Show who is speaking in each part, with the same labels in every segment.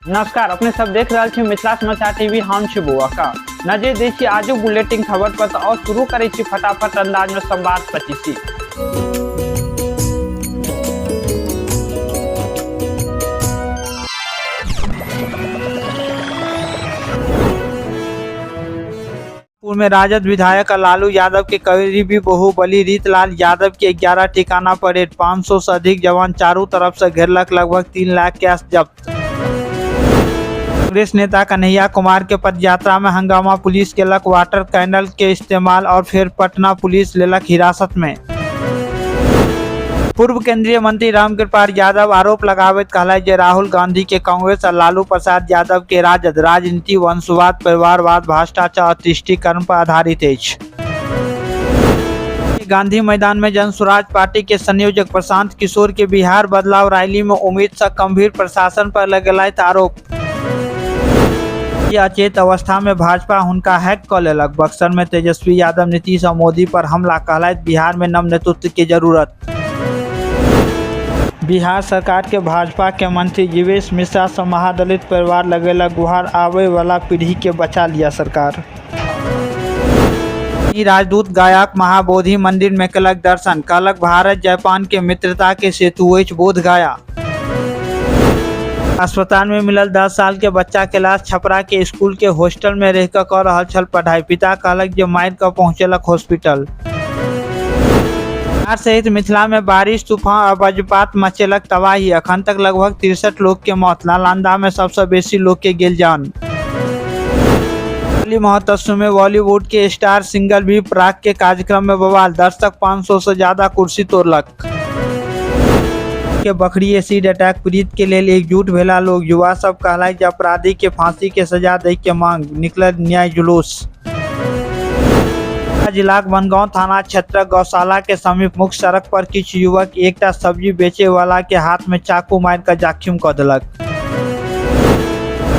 Speaker 1: नमस्कार, अपने सब देख रहा छी मिथिला समाचार टीवी। हम छी बौआ नजर दै छी आजुक बुलेटिन खबर पर। तो और शुरू करै छी फटाफट अंदाज में संवाद 25।
Speaker 2: पूर्व में राजद विधायक लालू यादव के करीबी बाहुबली रीतलाल यादव के 11 ठिकाना पर रेड, 500 से अधिक जवान चारों तरफ से घेरलक, लगभग 3 लाख कैश जब्त। कांग्रेस नेता कन्हैया कुमार के पदयात्रा में हंगामा, पुलिस केलक वाटर कैनल के इस्तेमाल और फिर पटना पुलिस लेलक हिरासत में। पूर्व केंद्रीय मंत्री रामकृपाल यादव आरोप लगाबैत कहलनि जे राहुल गांधी के कांग्रेस और लालू प्रसाद यादव के राजद राजनीति वंशवाद, परिवारवाद, भ्रष्टाचार और तुष्टिकरण पर आधारित अछि। गांधी मैदान में जन स्वराज पार्टी के संयोजक प्रशांत किशोर के बिहार बदलाव रैली में उम्मीद से गंभीर प्रशासन पर लगेलथि आरोप। अचेत अवस्था में भाजपा हुनका हैक क लेलक। बक्सर में तेजस्वी यादव नीतीश और मोदी पर हमला, कहलथि बिहार में नव नेतृत्व के जरूरत। बिहार सरकार के भाजपा के मंत्री जीवेश मिश्रा से महादलित परिवार लगेलक गुहार, आवे वाला पीढ़ी के बचा लिया सरकार। राजदूत गायक महाबोधि मंदिर में केलक दर्शन, कहलक भारत जापान के मित्रता के सेतु अछि बोध गया। अस्पताल में मिलल 10 साल के बच्चा के लाश, छपरा के स्कूल के हॉस्टल में रह कऽ रहल छल पढ़ाई, पिता कहलक जे मारि कऽ पहुंचेलक हॉस्पिटल। बिहार सहित मिथिला में बारिश, तूफान और वज्रपात मचेलक तबाही, अखन तक लगभग 63 लोग के मौत, नालंदा में सबसे बेसी लोग के गेल जान। होली महोत्सव में बॉलीवुड के स्टार सिंगर बी प्राक के कार्यक्रम में बवाल, दर्शक 500 से ज्यादा कुर्सी तोड़लक। के बखरी एसिड अटैक पीड़ित के लेल एकजुट भेला लोग, युवा सब कहलक जे अपराधी के फांसी के सजा दै के मांग, निकलल न्याय जुलूस। जिलाक बनगांव थाना क्षेत्रक गौशाला के समीप मुख्य सड़क पर किछु युवक एकटा सब्जी बेचे वाला के हाथ में चाकू मारि कऽ जाखिम कऽ देलक।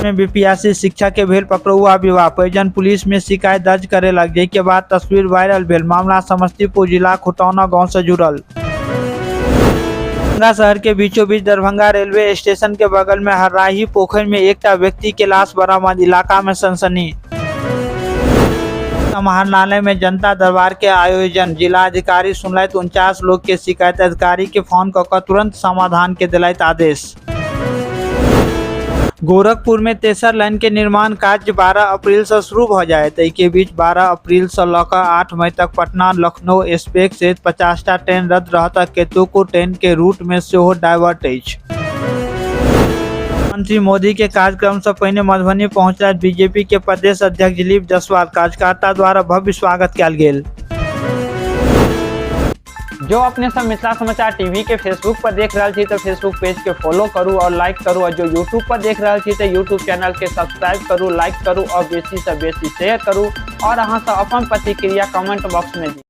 Speaker 2: में बीपीएससी शिक्षक के भेल पकड़ौआ विवाह, परिजन पुलिस में शिकायत दर्ज करेलक, जाहि के बाद तस्वीर वायरल भेल। मामला समस्तीपुर जिला खुटौना गांव से जुड़ल। दरभंगा शहर के बीचों बीच दरभंगा रेलवे स्टेशन के बगल में हर्राही पोखर में एकटा व्यक्ति के लाश बरामद, इलाका में सनसनी। समाहरणालय में जनता दरबार के आयोजन, जिलाधिकारी सुनलथि 49 लोग के शिकायत, अधिकारी के फोन कऽ कऽ तुरंत समाधान के दिलथि आदेश। गोरखपुर में तेसर लाइन के निर्माण कार्य 12 अप्रैल से शुरू भ जायत। एहि के बीच 12 अप्रैल से लऽ कऽ 8 मई तक पटना लखनऊ एक्सप्रेस सहित 50टा ट्रेन रद्द रहत। कतेको ट्रेन के रूट में सेहो डाइवर्ट अछि। प्रधानमंत्री मोदी के कार्यक्रम से पहिने मधुबनी पहुंचलथि बीजेपी के प्रदेश अध्यक्ष दिलीप जायसवाल, कार्यकर्ता द्वारा भव्य स्वागत कयल गेल।
Speaker 1: जो अपने सब मिथिला समाचार टीवी के फेसबुक पर देख रहा छी तो फेसबुक पेज के फॉलो करू और लाइक करू, और जो यूट्यूब पर देख रहा छी तो यूट्यूब चैनल के सब्सक्राइब करू, लाइक करू और बेसी से बेसी शेयर करू, और अहाँ सब अपन प्रतिक्रिया कमेंट बॉक्स में दी।